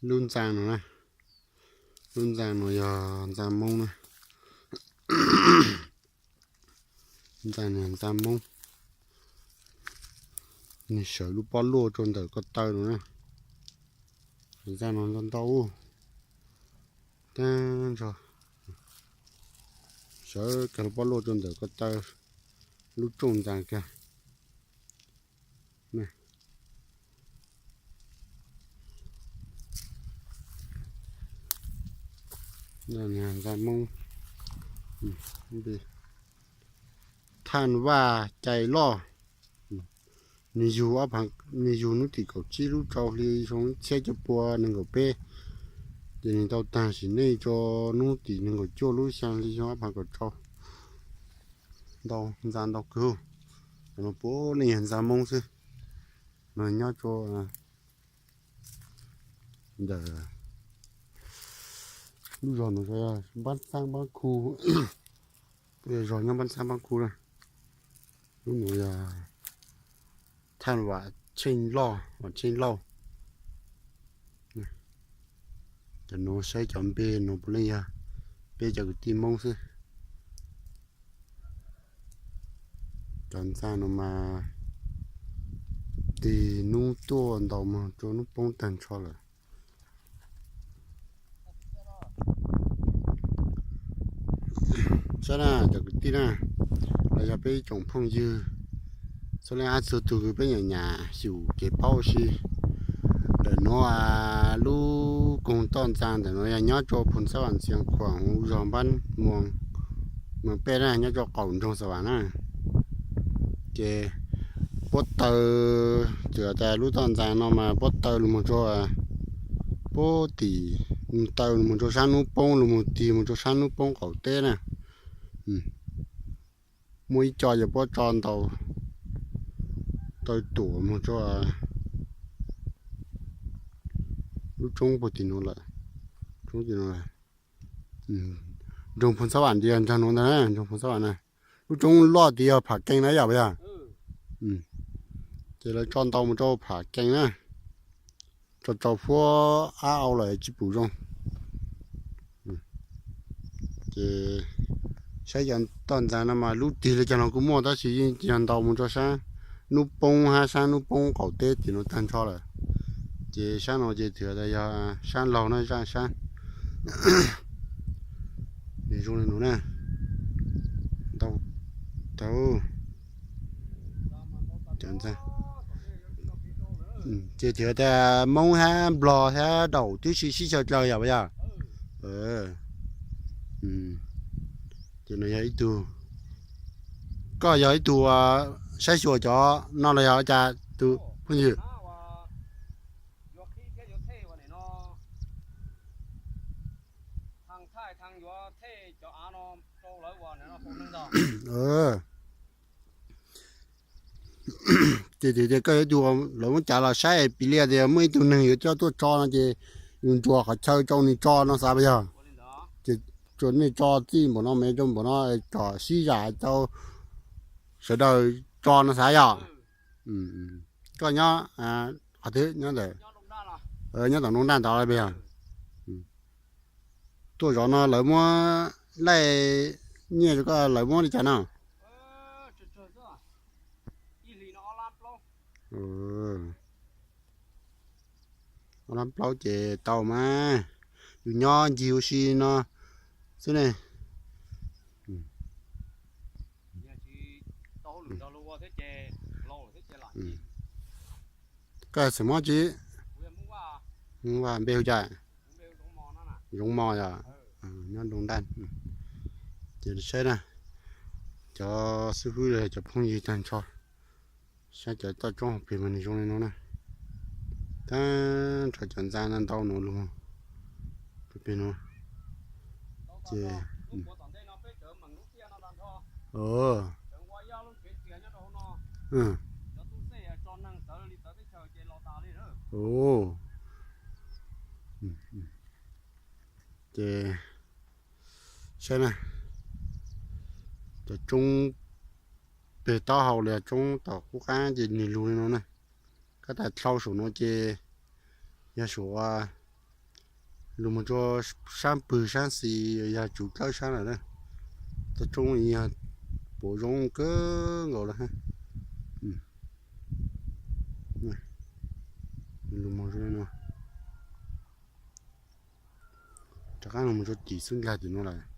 Lub ntxa no na, lub ntxa no yog ntxa Hmoob na. Ntxa no ntxa Hmoob, nws sawv lub pob luaj rau ntawm ko taw no na. Ntxa no ntau ntau, tag nrho sawv kiag lub pob luaj rau ntawm ko taw, lub rooj ntxa kiag. Ntxa Hmoob, Thaj Vaj Cai Loj. Nws yug, nws yug hnub tim kaum tsib lub rau hli xyoo txhiab cuaj pua nees nkaum peb, ces nws tau tag sim neej rau hnub tim nees nkaum cuaj lub xya hli xyoo ob phav kaum rau. Ntau, ntxa ntau kawg. Cov no puav leej yog ntxa Hmoob xwb. No nyob rau ntawm lub zos no, Npab Xab Npab Khu, zos nyob Npab Xab Npab Khu na. Lub no yog Thaj Vam Tsheej Loj, Vam Tsheej Lauj. Cov no saib cov npe no puav leej yog peb cov kwv tij Hmoob xwb. Cov ntxa no mas tig hnub tuaj ntaus mus rau hnub poob tag nrho lawm. Saib na cov kwv tij na, los yog peb ib tsoom phooj ywg, txhua leej txhua tus uas peb nyiam nyiam xyum kev paub ua si. Ntawm nuav lub koog toj ntxa ntawm nuav yog nyob rau Phu Xab Vam Ntxhias Khuam, zos Npab Muas, Muas Pej na, nyob rau qaum nroog Xab Vam na. Ces puab taw, txawm tas lub toj ntxa no mas puab taw los mus rau, puab tim, taw los mus rau sab hnub poob, los mus tig mus rau sab hnub poob qaum teb na. Muaj ib co yog puab tso ntaus, taw tuam mus rau lub roob puag tim no lawm. Roob tim no, nroog Phu Xab Vam nrog nuav ntag na, nroog Phu Xab Vam na. Lub roob loj tid yog Pham Kees na yom, puas yog? Ces lawv tso ntaus mus rau Pham Kees na, tso rau puag ab au lawm tsis pum zoo. Ces saib cov toj ntxa no mas lub tig li cov no kuj muaj tab sis yeej yog ntaus mus rau sab hnub poob hab sab hnub poob qaum teb tim no tag nrho lawm. Ces sab no ces twb tas yog sab laug na, zaj sab. Nws zoo li no na, ntau tau. Ces twb tas Moob hab Nplog hab Daum twb sib sib xyaw dlawg yom, puas yog? Ces no yog ib tug, koj yog ib tug saib xyuas cov no los yog ua cas tus phooj ywg? Ces tias koj yuav tus lawv muab cav los saib pim lias tias muaj ib tug neeg yuav coj tuaj tso no ces yus ntsuas qhov chaw rau nws tso no xav puas yog? Ces tsuas nej tso txij npaum no me rau npaum no kom sib zam rau sawv daws tso no xav yom? Koj nyob qhov twg nyob ntawm, nyob tom Noo Daj ntawd puas yog? Tuaj zov no lawv muab laij nyiaj rau koj lawv muab li cas no? Ob lab plaub ces tau mas, yus nyob ncig ua si no xwb ne. Koj xeem Hmoob tsi? Vaj, npe hu cas? Zoov Mos yom. Nyob Noo Daj. Ces saib na, cov xib hwb los cov phooj ywg tag nrho, saib cov toj roob hauv pes mas nws zoo li no na. Tag nrho cov ntxa no ntau no los pes no. Ces ces saib na, cov roob peg taub hau li roob tom qub qab ces nws lug li no na. Koj tas dlhau saum no ces yog saum Lug moog rua saab pwg saab xis yog tsuv dlawb saab lawm na. Toj roob yog puas zoo kawg nkaus lawm. Lug moog zoo le nuav, rov qaab lug moog rua tim xub nkaag tim nuav lawm.